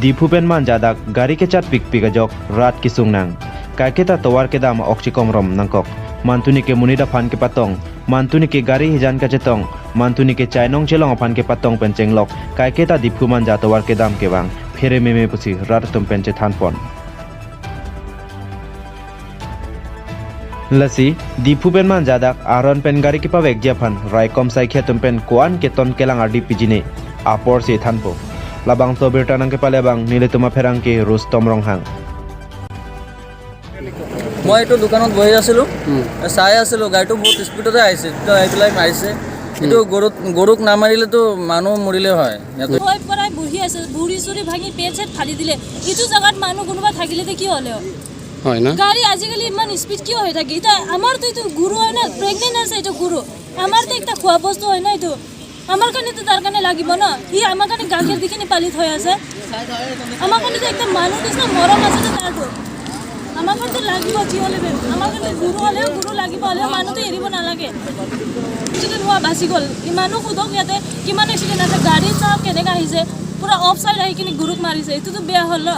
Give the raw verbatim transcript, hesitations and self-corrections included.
Diphu pen Manja adak gari kechat pikpik ajok rat kesung nang. Kaiketa tovar kedam ok chekom rom nangkok. Mantuni ke monit aphan kepatong, mantuni ke gari hijan kachetong, mantuni ke chainong chelong aphan kepatong pen chenglok kaiketa Diphu Manja tovar kedam kevang phere meme pusi rat atum pen chethan pon. Lasi Diphu pen Manja adak aron pen gari kepavekji aphan raikom saikhi atum pen ko-an keton kelang ardi pijine apor si thanpo. Labangso abirta nangkepale abang nelitum apherangke Rustom Ronghang. মই এইটো দোকানত বহি আছিলোঁ, চাই আছিলোঁ, গাড়ীটো বহুত স্পীডতে আহিছে, তো আহি পেলাই মাৰিছে। এইটো গৰুত গৰুক নামাৰিলেতো মানুহ মৰিলে হয় ইয়াতে। মই পৰাই বহি আছে, ভৰি চুৰি ভাঙি পেট চেট ফালি দিলে। এইটো জেগাত মানুহ কোনোবা থাকিলে তে কি হ'লে হয়? হয় না? গাড়ী আজিকালি ইমান স্পীড কিয় হৈ থাকে? এতিয়া আমাৰতো এইটো গৰু হয় না, প্ৰেগনেণ্ট আছে এইটো গৰু, আমাৰতো একটা খোৱা বস্তু হয় না এইটো, আমাৰ কাৰণেতো তাৰ কাৰণে লাগিব ন। সি আমাৰ কাৰণে গাখীৰ দি কিনি পালি থৈ আছে, আমাৰ কাৰণেতো একদম মানুহ নিচিনা মৰম আছে ন তাৰতো। আমাৰ কাৰণেতো লাগিব, যি হ'লে বে-, আমাৰ কাৰণে গৰু হ'লেও গৰু লাগিব, হ'লেও মানুহতো এৰিব নালাগে। যদি নোৱা বাচি গ'ল, ইমানো সোধক ইয়াতে কিমান এক্সিডেণ্ট আছে, গাড়ী চাওক কেনেকা আহিছে, পুৰা অফ চাইড আহি কিনি গৰুক মাৰিছে, এইটোতো বেয়া হ'ল ন।